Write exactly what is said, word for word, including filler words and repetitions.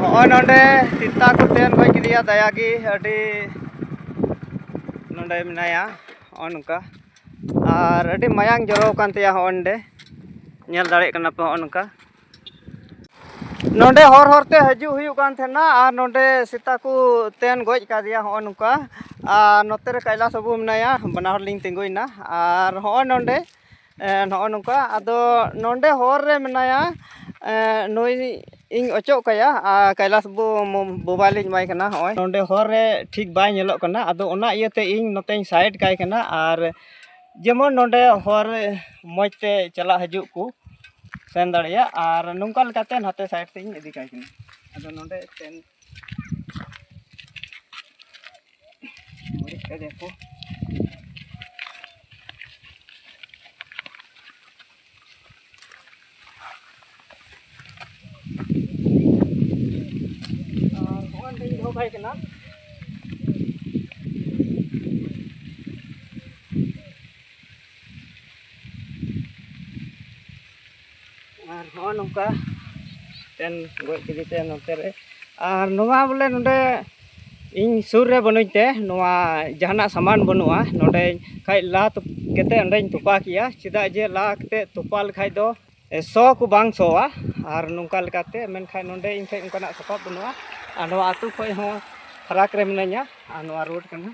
ᱱᱚᱜᱼᱚᱭ ᱱᱚᱰᱮ ᱥᱮᱛᱟ ᱠᱚ ᱛᱮᱱ ᱜᱚᱡ ᱠᱮᱫᱮᱭᱟ, ᱫᱟᱭᱟ ᱜᱮ ᱟᱹᱰᱤ᱾ ᱱᱚᱰᱮ ᱢᱮᱱᱟᱭᱟ, ᱱᱚᱜᱼᱚᱭ ᱱᱚᱝᱠᱟ᱾ ᱟᱨ ᱟᱹᱰᱤ ᱢᱟᱭᱟᱝ ᱡᱚᱨᱚ ᱟᱠᱟᱱ ᱛᱟᱭᱟ᱾ ᱦᱚᱸᱜᱼᱚᱭ ᱱᱚᱰᱮ ᱧᱮᱞ ᱫᱟᱲᱮᱭᱟᱜ ᱠᱟᱱᱟ ᱯᱮ, ᱦᱚᱸᱜᱼᱚᱭ ᱱᱚᱝᱠᱟ᱾ ᱱᱚᱰᱮ ᱦᱚᱨ ᱦᱚᱨ ᱛᱮ ᱦᱤᱡᱩᱜ ᱦᱩᱭᱩᱜ ᱠᱟᱱ ᱛᱟᱦᱮᱱᱟ ᱟᱨ ᱱᱚᱰᱮ ᱥᱮᱛᱟ ᱠᱚ ᱛᱮᱱ ᱜᱚᱡ ᱠᱟᱫᱮᱭᱟ, ᱦᱚᱸᱜᱼᱚᱭ ᱱᱚᱝᱠᱟ᱾ ᱟᱨ ᱱᱚᱛᱮ ᱨᱮ ᱠᱟᱭᱞᱟᱥ ᱵᱟᱹᱵᱩ ᱢᱮᱱᱟᱭᱟ, ᱵᱟᱱᱟ ᱦᱚᱲ ᱞᱤᱧ ᱛᱤᱸᱜᱩᱭᱮᱱᱟ᱾ ᱟᱨ ᱦᱚᱸᱜᱼᱚᱭ ᱱᱚᱰᱮ ᱮ, ᱱᱚᱜᱼᱚ ᱱᱚᱝᱠᱟ᱾ ᱟᱫᱚ ᱱᱚᱰᱮ ᱦᱚᱨ ᱨᱮ ᱢᱮᱱᱟᱭᱟ, ᱮ, ᱱᱩᱭ ᱤᱧ ᱚᱪᱚᱜ ᱠᱟᱭᱟ, ᱟᱨ ᱠᱟᱭᱞᱟᱥ ᱵᱟᱹᱵᱩ ᱢᱳ-, ᱢᱳᱵᱟᱭᱤᱞ ᱤᱧ ᱮᱢᱟᱭ ᱠᱟᱱᱟ᱾ ᱦᱚᱸᱜᱼᱚᱭ ᱱᱚᱰᱮ ᱦᱚᱨ ᱨᱮ ᱴᱷᱤᱠ ᱵᱟᱭ ᱧᱮᱞᱚᱜ ᱠᱟᱱᱟ, ᱟᱫᱚ ᱚᱱᱟ ᱤᱭᱟᱹᱛᱮ ᱤᱧ ᱱᱚᱛᱮᱧ ᱥᱟᱭᱤᱰ ᱠᱟᱭ ᱠᱟᱱᱟ, ᱟᱨ ᱡᱮᱢᱚᱱ ᱱᱚᱰᱮ ᱦᱚᱨ ᱢᱚᱡᱽ ᱛᱮ ᱪᱟᱞᱟᱜ ᱦᱤᱡᱩᱜ ᱠᱚ ᱥᱮᱱ ᱫᱟᱲᱮᱭᱟᱜ, ᱟᱨ ᱱᱚᱝᱠᱟ ᱞᱮᱠᱟᱛᱮ ᱱᱟᱛᱮ ᱥᱟᱭᱤᱰ ᱛᱮᱧ ᱤᱫᱤ ᱠᱟᱭ ᱠᱟᱱᱟ᱾ ᱟᱫᱚ ᱱᱚᱰᱮ ᱥᱮᱱ ᱵᱟᱹᱲᱤᱡ ᱠᱟᱫᱮᱭᱟ ᱠᱚ᱾ ᱟᱨ ᱦᱚᱸᱜᱼᱚᱭ ᱱᱚᱸᱰᱮᱧ ᱫᱚᱦᱚ ᱠᱟᱭ ᱠᱟᱱᱟ᱾ ᱟᱨ ᱦᱚᱸᱜᱼᱚ ᱱᱚᱝᱠᱟ ᱛᱮᱱ ᱜᱚᱡ ᱠᱮᱫᱮ ᱛᱮ ᱱᱚᱛᱮ ᱨᱮ᱾ ᱟᱨ ᱱᱚᱣᱟ ᱵᱚᱞᱮ ᱱᱚᱰᱮ ᱤᱧ ᱥᱩᱨ ᱨᱮ ᱵᱟᱹᱱᱩᱧ ᱛᱮ ᱱᱚᱣᱟ ᱡᱟᱦᱟᱱᱟᱜ ᱥᱟᱢᱟᱱ ᱵᱟᱹᱱᱩᱜᱼᱟ᱾ ᱱᱚᱰᱮ ᱠᱷᱟᱡ ᱞᱟ ᱛᱚᱯ-, ᱠᱟᱛᱮ ᱚᱸᱰᱮᱧ ᱛᱚᱯᱟ ᱠᱮᱭᱟ, ᱪᱮᱫᱟᱜ ᱡᱮ ᱞᱟ ᱠᱟᱛᱮ ᱛᱚᱯᱟ ᱞᱮᱠᱷᱟᱡ ᱫᱚ, ᱮ, ᱥᱚ ᱠᱚ ᱵᱟᱝ ᱥᱚᱣᱟ᱾ ᱟᱨ ᱱᱚᱝᱠᱟ ᱞᱮᱠᱟᱛᱮ ᱢᱮᱱᱠᱷᱟᱡ ᱱᱚᱰᱮ ᱤᱧ ᱴᱷᱮᱡ ᱚᱱᱠᱟᱱᱟᱜ ᱥᱟᱯᱟᱵ ᱵᱟᱹᱱᱩᱜᱼᱟ᱾ ᱟᱨ ᱱᱚᱣᱟ ᱟᱹᱛᱩ ᱠᱷᱚᱡ ᱦᱚᱸ ᱯᱷᱟᱨᱟᱠ ᱨᱮ ᱢᱤᱱᱟᱹᱧᱟ᱾ ᱟᱨ ᱱᱚᱣᱟ ᱨᱳᱰ ᱠᱟᱱᱟ᱾